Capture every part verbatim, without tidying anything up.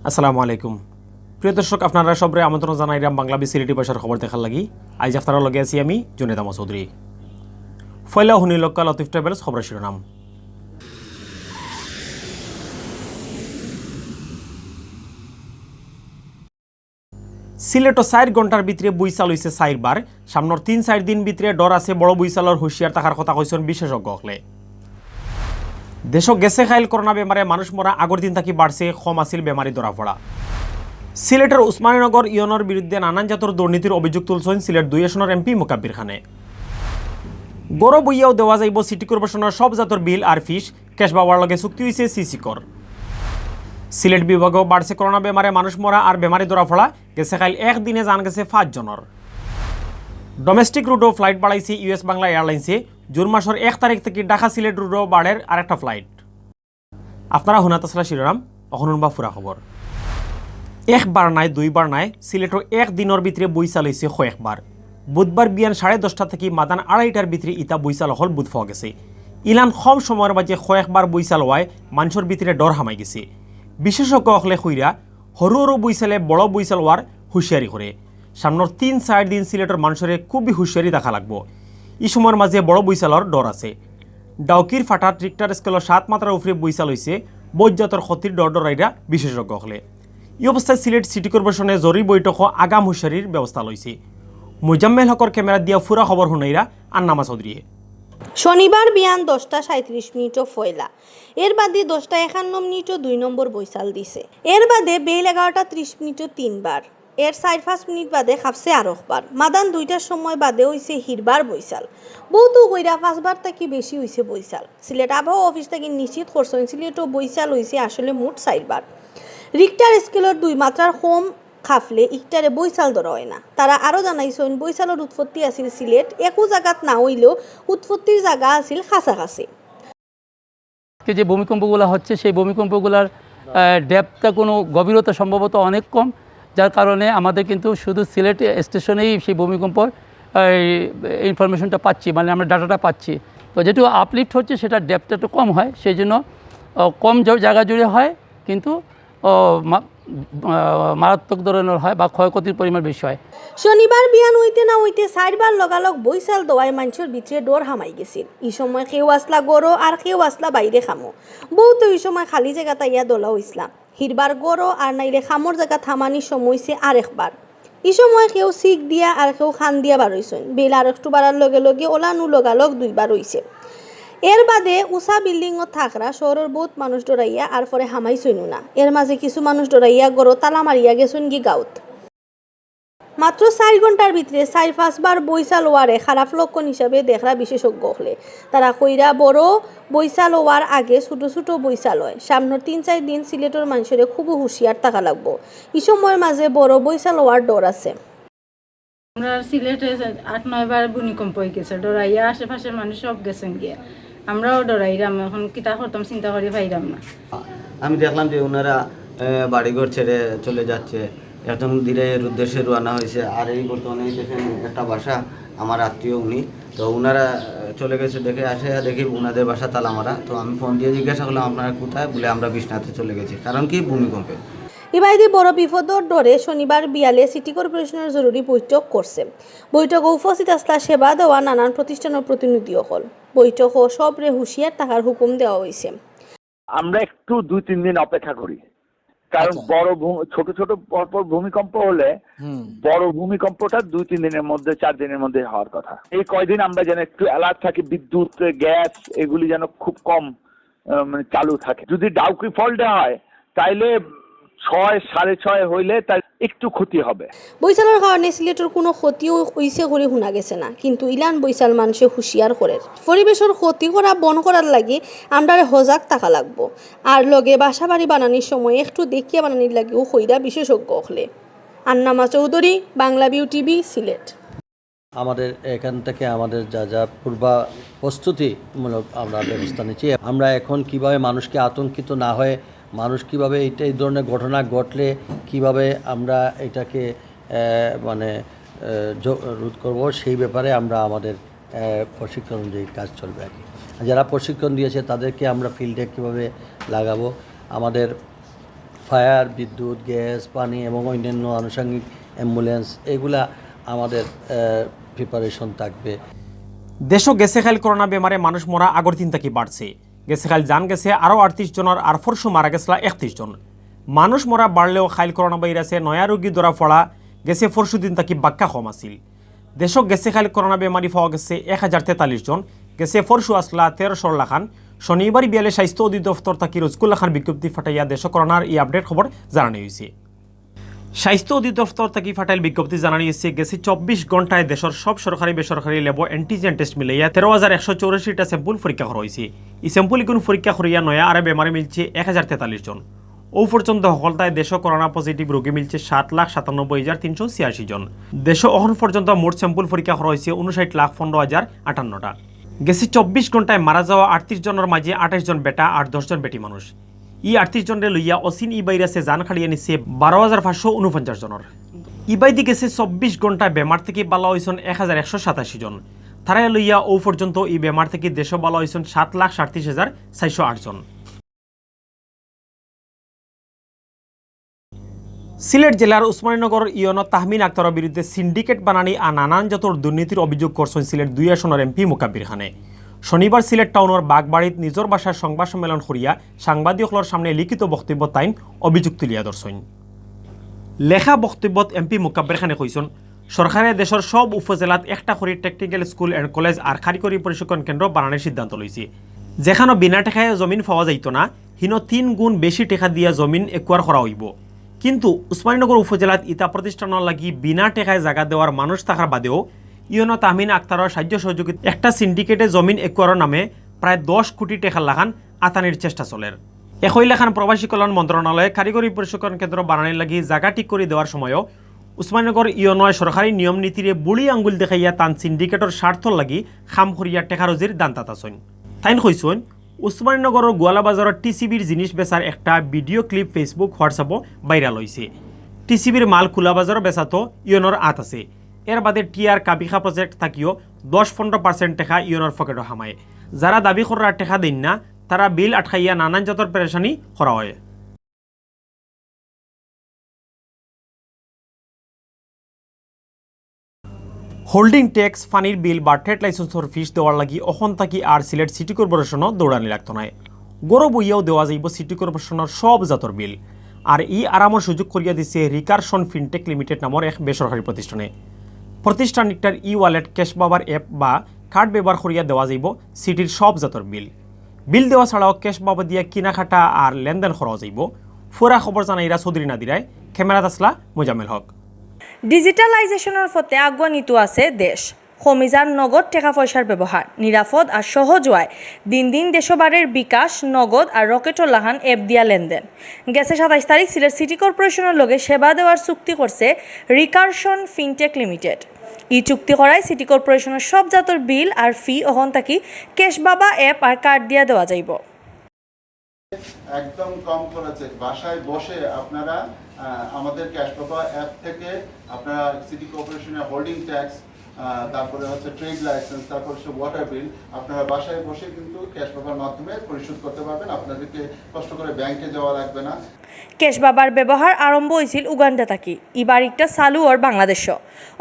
আসসালামু আলাইকুম। প্রিয় দর্শক, আপনারা সবরে আমন্ত্রণ জানাইরাম বাংলা বি সিলেটি ভাষার খবর দেখার লাগি। আইজ আপনারার লগে আছি আমি, জুনেদ আহমদ চৌধুরী। পয়লা হুনিলউক্কা লতিফ ট্রাভেলস খবরর শিরোনাম। সিলেটো চাইর ঘন্টার ভিতরে বইছাল অইছে চাইরবার। সামনর তিন চাইর দিন ভিতরে ডর আছে বড় বইছালর, হুঁশিয়ার থাকার কথা কইছইন বিশেষজ্ঞ অকলে। দেশো গেছে কাইল করোনা বেমারে মানুষ মরা আগর দিন থাকি বাড়ছে, কম আছিল বেমারি ধরা পড়া। সিলেটর উসমানীনগর ইউনিয়নর বিরুদ্ধে নানান জাতর দুর্নীতির অভিযোগ তুলছইন সিলেট দুই আসনর এমপি মুকাব্বির খানে। গরো বইয়াও দেওয়া যাইব সিটি কর্পোরেশনর সব জাতর বিল আর ফিস, ক্যাশ পাওয়ার লগে চুক্তি অইছে সিসিকর। সিলেট বিভাগো বাড়ছে করোনা বেমারে মানুষ মরা আর বেমারি ধরা পড়া, গেছে কাইল এক দিনে জান গেছে পাঁচ জনর। ডোমেস্টিক রুটও ফ্লাইট বাড়াইছে ইউএস বাংলা এয়ারলাইন্সে। জুন মাসর এক তারিখ থাকি ঢাকা সিলেট রুটও বাড়ের আরেকটা ফ্লাইট। আপনারা হুনাত আছলা শিরোনাম, অখন হুনবা পুরা খবর। একবার নায়, দুইবার নায়, সিলেটো এক দিনর ভিতরে বইছাল অইছে কয়েকবার। বুধবার বিয়ান সাড়ে দশটা থাকি মাদান আড়াইটার ভিতরে ইতা বইছাল অকল বুধ পাওয়া গেছে। ইলান কম সময়র মাঝে কয়েকবার বইছাল অওয়ায় মানষর ভিতরে ডর হামাই গেছে। বিশেষজ্ঞ অকলে কইরা, হরু হরু বইছালে বড় বইছাল অওয়ার হুঁশিয়ারি করে। সামনর তিন চাইর দিন সিলেটর মানষরে খুবই হুঁশিয়ারি থাকা লাগবো। ই সময়র মাঝে বড় বইছালর ডর আছে। ডাউকির ফাটাত রিক্টার স্কেলর সাত মাত্রার উপরে বইছাল অইছে, বউত জাতর ক্ষতির ডর ডরাইরা বিশেষজ্ঞ অকলে। ই অবস্থায় সিলেট সিটি কর্পোরেশনে জরুরি বৈঠকো আগাম হুঁশিয়ারির ব্যবস্থা লইছে। মুজাম্মেল হকর ক্যামেরা দিয়া পুরা খবর হুনাইরা আন্নামা চৌধুরীয়ে। শনিবার বিয়ান দশটা সাঁইত্রিশ মিনিটও পয়লা, এর বাদে দশটা একান্ন মিনিটও দুই নম্বর বইছাল দিছে। এর বাদে বেইল এগারোটা ত্রিশ মিনিটও তিনবার, এর চাইর পাঁচ মিনিট বাদে খাপছে আরকবার। মাদান দুইটার সময় বাদে অইছে হিরবার বইছাল। বউত কইরা পাঁচবার থাকি বেশি অইছে বইছাল। সিলেট আবহাওয়া অফিস থাকি নিশ্চিত করছইন সিলেটো বইছাল অইছে আসলে মোট চাইরবার। রিক্টার স্কেলর দুই মাত্রার কম খাপলে ইকটারে বইছাল ধরা অয় না। তারা আরও জানাইছইন বইছালর উৎপত্তি আছিল সিলেট, একু জাগাত না অইলেও উৎপত্তির জাগা আছিল কাছাকাছি। আজকে যে ভূমিকম্পগুলো হচ্ছে, সেই ভূমিকম্পগুলোর, আহ, ডেপথটা, কোনো গভীরতা সম্ভবত অনেক কম, যার কারণে আমাদের কিন্তু শুধু সিলেট স্টেশনেই সেই ভূমিকম্পর, আহ, ইনফরমেশনটা পাচ্ছি, মানে আমরা ডাটাটা পাচ্ছি। তো যেহেতু আপলিফট হচ্ছে, সেটার ডেপথটা একটু কম হয়, সেই জন্য, আহ, কম জ-, জায়গা জুড়ে হয়, কিন্তু, আহ, মা-, আহ, মারাত্মক ধরনের হয় বা ক্ষয়ক্ষতির পরিমাণ বেশি হয়। শনিবার বিয়ান অইতে না অইতে চাইরবার লগালগ বইছাল দেওয়ায় মানষর ভিতরে ডর হামাই গেছিল। ই সময় কেউ আছলা ঘরো আর কেউ আছলা বাইরে কামো। বউতে ই সময় খালি জাগাত আইয়া দলা অইছলা। হিরবার ঘরো আর নাইলে কামর জাগাত হামানির সময় অইছে আরেকবার। ই সময় কেউ চিক দিয়া আর কেউ কান্দিয়া বারইছইন। বেইল আরেকটু বাড়ার লগে লগে অলানউ লগালগ দুইবার অইছে। এর বাদে উচা বিল্ডিংও থাকরা শহরর বউত মানুষ ডরাইয়া আর পরে হামাইছইনউ না। এর মাঝে কিছু মানুষ ডরাইয়া ঘরো তালা মারিয়া গেছইনগি গাউত। মাত্র চাইর ঘন্টার ভিতরে চাইর পাঁচবার বইছাল অওয়ারে খারাপ লক্ষণ হিসাবে দেখরা বিশেষজ্ঞ অকলে। তারা কইরা বড় বইছাল অওয়ার আগে ছোট ছোট বইছাল অয়। সামনর তিন চাইর দিন সিলেটর মানষরে খুবউ হুঁশিয়ার থাকা লাগবো। ই সময়র মাঝে বড় বইছাল অওয়ার ডর আছে। আমরা সিলেটে আট নয়বার ভূমিকম্প অইগেছে, ডরাইয়া আশেপাশের মানুষ সব গেছইন গিয়া। আমরাও ডরাইরাম, এখন কিতা করতাম চিন্তা করি পাইরাম না। আমি দেখলাম যে ওনারা, আহ, বাড়িঘর ছেড়ে চলে যাচ্ছে, একজন দিরাইয়ের উদ্দেশ্যে রওনা হয়েছে। আর এই বর্তমানে এই দেখেন একটা বাসা, আমার আত্মীয় উনি, তো ওনারা, আহ, চলে গেছে, দেখে আসে দেখি ওনাদের বাসা তালা মারা। তো আমি ফোন দিয়ে জিজ্ঞাসা করলাম, "আপনারা কোথায়?" বলে, "আমরা বিশ্বনাথে চলে গেছি।" কারণ কি? ভূমিকম্পে। ইবায়দি বড় বিপদর ডরে শনিবার বিয়ালে সিটি কর্পোরেশনর জরুরি বৈঠক করছে। বৈঠকো উপস্থিত আছলা সেবা দেওয়া নানান প্রতিষ্ঠানর প্রতিনিধি অকল। বৈঠকো সবরে হুঁশিয়ার থাকার হুকুম দেওয়া অইছে। আমরা একটু দুই তিন দিন অপেক্ষা করি, কারণ আচ্ছা। বড় ভূ-, ছোট ছোট পরপর ভূমিকম্প হলে হুম। বড় ভূমিকম্পটা দুই তিন দিনের মধ্যে, চার দিনের মধ্যে হওয়ার কথা। এই কয়দিন আমরা যেন একটু অ্যালার্ট থাকি, বিদ্যুৎ, গ্যাস এগুলি যেন খুব কম, আহ, মানে চালু থাকে। যদি ডাউকি ফল্টে হয়, তাইলে ছয়, সাড়ে ছয় হইলে তার একটু ক্ষতি হবে। বইছালর কারণে সিলেটর কুনু ক্ষতিও অইছে করি হুনা গেছে না, কিন্তু ইলান বইছাল মানষে হুঁশিয়ার করের। পরিবেশর ক্ষতি করা বন্ধ করার লাগি আমরারে হজাগ থাকা লাগবো। আর লগে বাসা বাড়ি বানানির সময় একটু দেখিয়া বানানির লাগিও কইরা বিশেষজ্ঞ অকলে। আন্নামা চৌধুরী, বাংলা ভিউ টিভি, সিলেট। আমাদের এখান থেকে আমাদের যা যা পূর্বা প্রস্তুতিমূলক আমরা ব্যবস্থা নিচ্ছি। আমরা এখন কিভাবে মানুষকে আতঙ্কিত না হয়ে মানুষ কিভাবে এইটা, এই ধরনের ঘটনা ঘটলে কিভাবে আমরা এটাকে, আহ, মানে, আহ, জ-, রোধ করব, সেই ব্যাপারে আমরা আমাদের, আহ, প্রশিক্ষণ অনুযায়ী কাজ চলবে আর কি। আর যারা প্রশিক্ষণ দিয়েছে তাদেরকে আমরা ফিল্ডে কিভাবে লাগাবো, আমাদের ফায়ার, বিদ্যুৎ, গ্যাস, পানি এবং অন্যান্য আনুষঙ্গিক অ্যাম্বুলেন্স, এগুলা আমাদের প্রিপারেশন থাকবে। দেশো গেছে কাইল করোনা বেমারে মানুষ মরা আগর দিন থাকি বাড়ছে। গেছে কাইল জান গেছে আরও আটত্রিশ জনর, আর পরশু মারা গেছলা একত্রিশ জন। মানুষ মরা বাড়লেও কাইল করোনা ভাইরাসে নয়া রোগী ধরা পড়া গেছে পরশু দিন থাকি বাক্কা কম আছিল। দেশো গেছে কাইল করোনা বেমারি পাওয়া গেছে এক হাজার তেতাল্লিশ জন, গেছে পরশু আছলা তেরোশোর লাখান। শনিবার বিয়ালে স্বাস্থ্য অধিদপ্তর থাকি রইজকুর লাখান বিজ্ঞপ্তি ফাটাইয়া দেশো করোনার ই আপডেট খবর জানানি অইছে। স্বাস্থ্য অধিদপ্তর থাকি ফাটাইল বিজ্ঞপ্তি জানানি অইছে, গেছে চব্বিশ ঘন্টায় দেশর সব সরকারি বেসরকারি ল্যাবো অ্যান্টিজেন টেস্ট মিলাইয়া তেরো হাজার একশো চৌরাশিটা স্যাম্পল পরীক্ষা করা অইছে। ই স্যাম্পল ইগুন পরীক্ষা করিয়া নয়া আরে বেমারে মিলছে এক হাজার তেতাল্লিশ জন। অউ পর্যন্ত হকলতায় দেশো করোনা পজিটিভ রোগী মিলছে সাত লাখ সাতানব্বই হাজার তিনশো ছিয়াশি জন। দেশো অখন পর্যন্ত মোট স্যাম্পল পরীক্ষা করা অইছে ঊনষাট লাখ পনেরো হাজার আটান্নটা। গেছে চব্বিশ ঘন্টায় মারা যাওয়া আটত্রিশ জনর মাঝে আঠাইশ জন বেটা আর দশ জন বেটি মানুষ। ই আটত্রিশ জনরে লইয়া অচিন ই ভাইরাসে জান কাড়িয়া নিছে বারো হাজার পাঁচশো ঊনপঞ্চাশ জনর। ইবায়দি গেছে চব্বিশ ঘন্টায় বেমার থাকি বালা অইছন এক হাজার একশো সাতাশি জন। তারারে লইয়া অউ পর্যন্ত ই বেমার থাকি দেশো বালা অইছন সাত লাখ সাতত্রিশ হাজার চারশো আট জন। সিলেট জেলার উসমানীনগর ইয়নো তাহমিন আক্তারর বিরুদ্ধে সিন্ডিকেট বানানি আর নানান জাতর দুর্নীতির অভিযোগ করছইন সিলেট দুই আসনর এমপি মুকাব্বির খানে। শনিবার সিলেট টাউনর বাগবাড়িত নিজর ভাষায় সংবাদ সম্মেলন করিয়া সাংবাদিক অকলর সামনে লিখিত বক্তব্য তাইন অভিযোগ তুলিয়া ধরছইন। লেখা বক্তব্যত এমপি মুকাব্বির খানে কইছইন, সরকারে দেশর সব উপজেলাত একটা করি technical school and college আর কারিগরি প্রশিক্ষণ কেন্দ্র বানানির সিদ্ধান্ত লইছে, যেখানো বিনা টেকায় জমিন পাওয়া যাইতো না, হিনো তিন গুণ বেশি টেকা দিয়া জমিন acquire করা অইবো। কিন্তু উসমানীনগর উপজেলাত ইতা প্রতিষ্ঠানর লাগি বিনা টেকায় জাগা দেওয়ার মানুষ থাকার বাদেও ইয়নো তাহমিন আক্তারর সাহায্য সহযোগিতা একটা সিন্ডিকেটে জমিন acquireর নামে প্রায় দশ কোটি টেকার লাখান আতানির চেষ্টা চলের। একই লাখান প্রবাসী কল্যাণ মন্ত্রণালয়ে কারিগরি প্রশিক্ষণ কেন্দ্র বানানির লাগি জাগা ঠিক করি দেওয়ার সময়ও উসমানীনগর ইয়নোয় সরকারি নিয়ম নীতিরে বুড়ি আঙ্গুল দেখাইয়া তান সিন্ডিকেটর স্বার্থর লাগি কাম করিয়া টেকা রুজির ধান্দাত আছইন। তাইন কইছইন, উসমানীনগরর গোয়ালা বাজারর টিসিবির জিনিস বেচার একটা ভিডিও ক্লিপ Facebook, WhatsAppও ভাইরাল অইছে। টিসিবির মাল খোলা বাজারো বেচাত ইয়নোর আত আছে। এর বাদে টিআর কাবিখা প্রজেক্ট থাকিও দশ পনেরো পার্সেন্ট টেকা ইয়নোর পকেটো হামায়। যারা দাবি কররা টেকা দেইন না, তারা বিল আটকাইয়া নানান জাতর পেরেশানি করা অয়। হোল্ডিং ট্যাক্স, পানির বিল বা ট্রেড লাইসেন্সর ফিস দেওয়ার লাগি অখন থাকি আর সিলেট সিটি কর্পোরেশনো দৌড়ানি লাগতো নায়। ঘরো বইয়াও দেওয়া যাইবো সিটি কর্পোরেশনর সব জাতর বিল। আর ই আরামর সুযোগ করিয়া দিছে রিকারশন ফিনটেক লিমিটেড নামর এক বেসরকারি প্রতিষ্ঠানে। প্রতিষ্ঠান ইকটার ই-ওয়ালেট, ক্যাশ বাবার অ্যাপ বা কার্ড ব্যবহার করিয়া দেওয়া যাইবো সিটির সব জাতর বিল। বিল দেওয়া ছাড়াও ক্যাশ বাবা দিয়া কিনাকাটা আর লেনদেন করা যাইবো। পুরা খবর জানাইরা চৌধুরী নাদিরায়, ক্যামেরাত আছলা মোজাম্মেল হক। ডিজিটালাইজেশনর পথে আগুয়ানিত আছে দেশ। কমি যার নগদ টেকা পয়সার ব্যবহার। নিরাপদ আর সহজ অওয়ায় দিন দিন দেশো বাড়ের বিকাশ, নগদ আর রকেটর লাখান অ্যাপ দিয়া লেনদেন। গেছে সাতাইশ তারিখ সিলেট সিটি কর্পোরেশনর লগে সেবা দেওয়ার চুক্তি করছে রিকারশন ফিনটেক লিমিটেড। ই চুক্তি করায় সিটি কর্পোরেশনর সব জাতর বিল আর ফি অখন থাকি ক্যাশ বাবা অ্যাপ আর কার্ড দিয়া দেওয়া যাইবো। একদম কম খরচে বাসায় বসে আপনারা, আহ, আমাদের ক্যাশ বাবা অ্যাপ থেকে আপনারা সিটি কর্পোরেশনের হোল্ডিং ট্যাক্স, আহ, তারপরে হচ্ছে ট্রেড লাইসেন্স, তারপর হচ্ছে ওয়াটার বিল, আপনারা বাসায় বসে কিন্তু ক্যাশ বাবার মাধ্যমে পরিশোধ করতে পারবেন। আপনাদেরকে কষ্ট করে ব্যাংকে যাওয়া লাগবে না। ক্যাশ বাবার ব্যবহার আরম্ভ অইছিল উগান্ডা থাকি, ইবার ইকটা চালু অর বাংলাদেশো।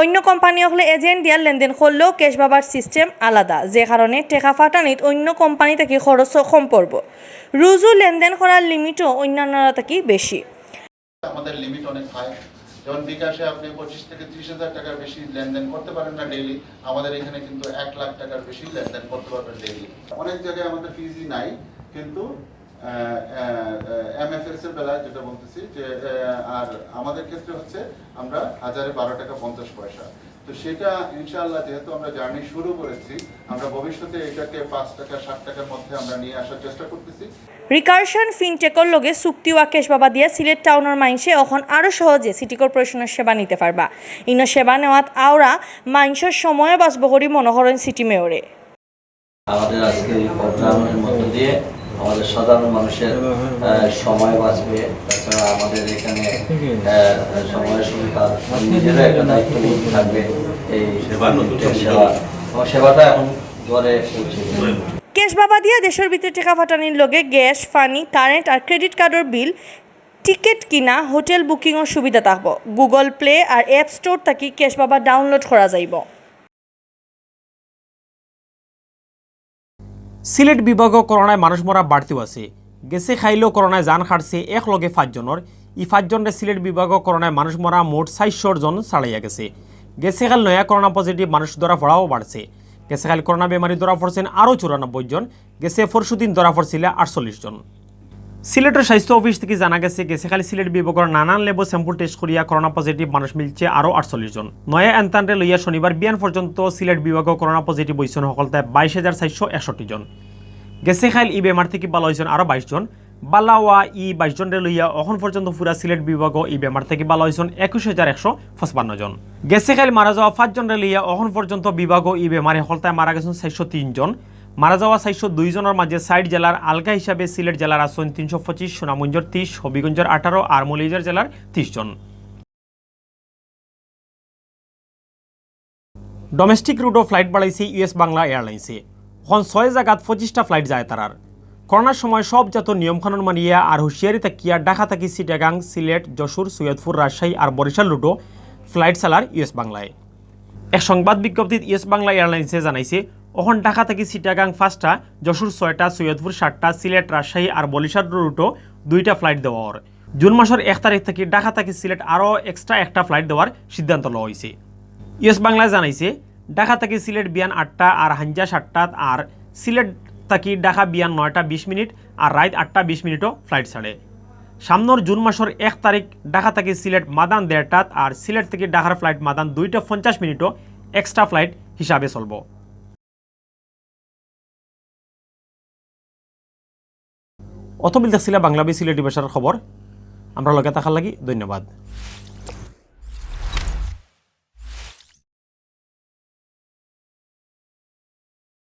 অন্য কোম্পানি অকলে এজেন্ট দিয়া লেনদেন করলেও ক্যাশ বাবার সিস্টেম আলাদা, যে কারণে টেকা ফাটানিত অন্য কোম্পানি থাকি খরচও কম পড়বো। রুজু লেনদেন করার লিমিটও অন্যান্যরা থাকি বেশি। আমাদের লিমিট অনেক হাই, যেমন বিকাশে আপনি পঁচিশ থেকে ত্রিশ হাজার টাকার বেশি লেনদেন করতে পারেন না ডেইলি, আমাদের এখানে কিন্তু এক লাখ টাকার বেশি লেনদেন করতে পারবেন ডেইলি। অনেক জায়গায় আমাদের ফিজই নাই, কিন্তু এমএফএস এর বেলায় যেটা বলতেছি যে, আহ, আর আমাদের ক্ষেত্রে হচ্ছে আমরা হাজারে বারো টাকা পঞ্চাশ পয়সা। তো সেটা ইনশাআল্লাহ, যেহেতু আমরা জার্নি শুরু করেছি, আমরা ভবিষ্যতে এটাকে পাঁচ টাকা, সাত টাকার মধ্যে আমরা নিয়ে আসার চেষ্টা করতেছি। রিকারশন ফিনটেকর লগে চুক্তি অওয়া ক্যাশ বাবা দিয়া সিলেট টাউনর মাইনষে অখন আরও সহজে সিটি কর্পোরেশনর সেবা নিতে পারবা। ইনো সেবা নেওয়াত আওরা মাইনষর সময়ও বাঁচবো করি মনো করইন সিটি মেয়রে। আমাদের আজকে এই প্রোগ্রামের মধ্য দিয়ে আমাদের সাধারণ মানুষের, আহ, সময় বাঁচবে, তাছাড়া আমাদের এখানে, আহ, সময় সুবিধা, নিজেরও একটা দায়িত্ববোধ থাকবে এই সেবার নতুন সেবা, এবং সেবাটা এখন ঘরে পৌঁছে দেবে। ক্যাশ বাবা দিয়া দেশর ভিতরে টেকা ফাটানির লগে গ্যাস, পানি, কারেন্ট আর ক্রেডিট কার্ডর বিল টিকেট কিনা, হোটেল বুকিংর সুবিধা থাকবো। গুগল প্লে আর অ্যাপ স্টোর থাকি ক্যাশ বাবা ডাউনলোড করা যাইবো। সিলেট বিভাগো করোনায় মানুষ মরা বাড়তিউ আছে। গেছে কাইলও করোনায় জান কাটছে এক লগে পাঁচজনর। ই পাঁচজনরে সিলেট বিভাগো করোনায় মানুষ মরা মোট চাইরশো জন ছাড়াইয়া গেছে। গেছে কাইল নয়া করোনা পজিটিভ মানুষ ধরা পড়াও বাড়ছে। গেছে কাইল করোনা বেমারি ধরা পড়ছেন আরও চুরানব্বই জন। গেছে পরশুদিন ধরা পড়ছিল আটচল্লিশ জন। সিলেটর স্বাস্থ্য অফিস থাকি জানা গেছে, গেছে কাইল সিলেট বিভাগর নানান লেবো স্যাম্পল টেস্ট করিয়া করোনা পজিটিভ মানুষ মিলছে আরও আটচল্লিশ জন। নয়া এন্তানরে লইয়া শনিবার বিয়ান পর্যন্ত সিলেট বিভাগো করোনা পজিটিভ অইছইন হকলতায় বাইশ হাজার চাইরশো একষট্টি জন। গেছে কাইল ই বেমার থাকি ভালা অইছইন আরও বাইশ জন। ভালা অওয়া ই বাইশ জনরে লইয়া অখন পর্যন্ত পুরা সিলেট বিভাগো ই বেমার থাকি ভালা অইছইন একুশ হাজার একশো পঁচপান্ন জন। গেছে কাইল মারা যাওয়া পাঁচ জনরে লইয়া অখন পর্যন্ত বিভাগো ই বেমারে হকলতায় মারা গেছইন চাইরশো তিন জন। মারা যাওয়া চাইরশো দুই জনর মাঝে ষাইট জেলার আলগা হিসাবে সিলেট জেলার আছইন তিনশো পঁচিশ, সুনামগঞ্জর তিরিশ, হবিগঞ্জর আঠারো আর মৌলভীবাজার জেলার তিরিশ জন। ডোমেস্টিক রুটো ফ্লাইট বাড়াইছে ইউএস বাংলা এয়ারলাইন্সে। অখন ছয় জাগাত পঁচিশটা ফ্লাইট যায় তারার। করোনার সময় সব জাত নিয়মকানুন মানিয়া আর হুঁশিয়ারি থাকিয়া ঢাকা থাকি চিটাগাং, সিলেট, যশোর, সৈয়দপুর, রাজশাহী আর বরিশাল রুটো ফ্লাইট চালার ইউএস বাংলায়। এক সংবাদ বিজ্ঞপ্তিত ইউএস বাংলা এয়ারলাইন্সে জানাইছে, অখন ঢাকা থাকি চিটাগাং পাঁচটা, যশোর ছয়টা, সৈয়দপুর সাতটা, সিলেট, রাজশাহী আর বরিশাল রুটো দুইটা ফ্লাইট দেওয়া অর। জুন মাসর এক তারিখ থাকি ঢাকা থাকি সিলেট আরও এক্সট্রা একটা ফ্লাইট দেওয়ার সিদ্ধান্ত লওয়া অইছে। ইউএস বাংলায় জানাইছে, ঢাকা থাকি সিলেট বিয়ান আটটা আর হাইঞ্জা সাতটাত আর সিলেট থাকি ঢাকা বিয়ান নয়টা বিশ মিনিট আর রাইত আটটা বিশ মিনিটও ফ্লাইট ছাড়ে। সামনর জুন মাসর এক তারিখ ঢাকা থাকি সিলেট মাদান দেড়টাত আর সিলেট থাকি ঢাকার ফ্লাইট মাদান দুইটা পঞ্চাশ মিনিটও এক্সট্রা ফ্লাইট হিসাবে চলবো। অতবিল দেখছিলা বাংলা বি সিলেটি ভাষার খবর। আমরার লগে থাকার লাগি ধন্যবাদ।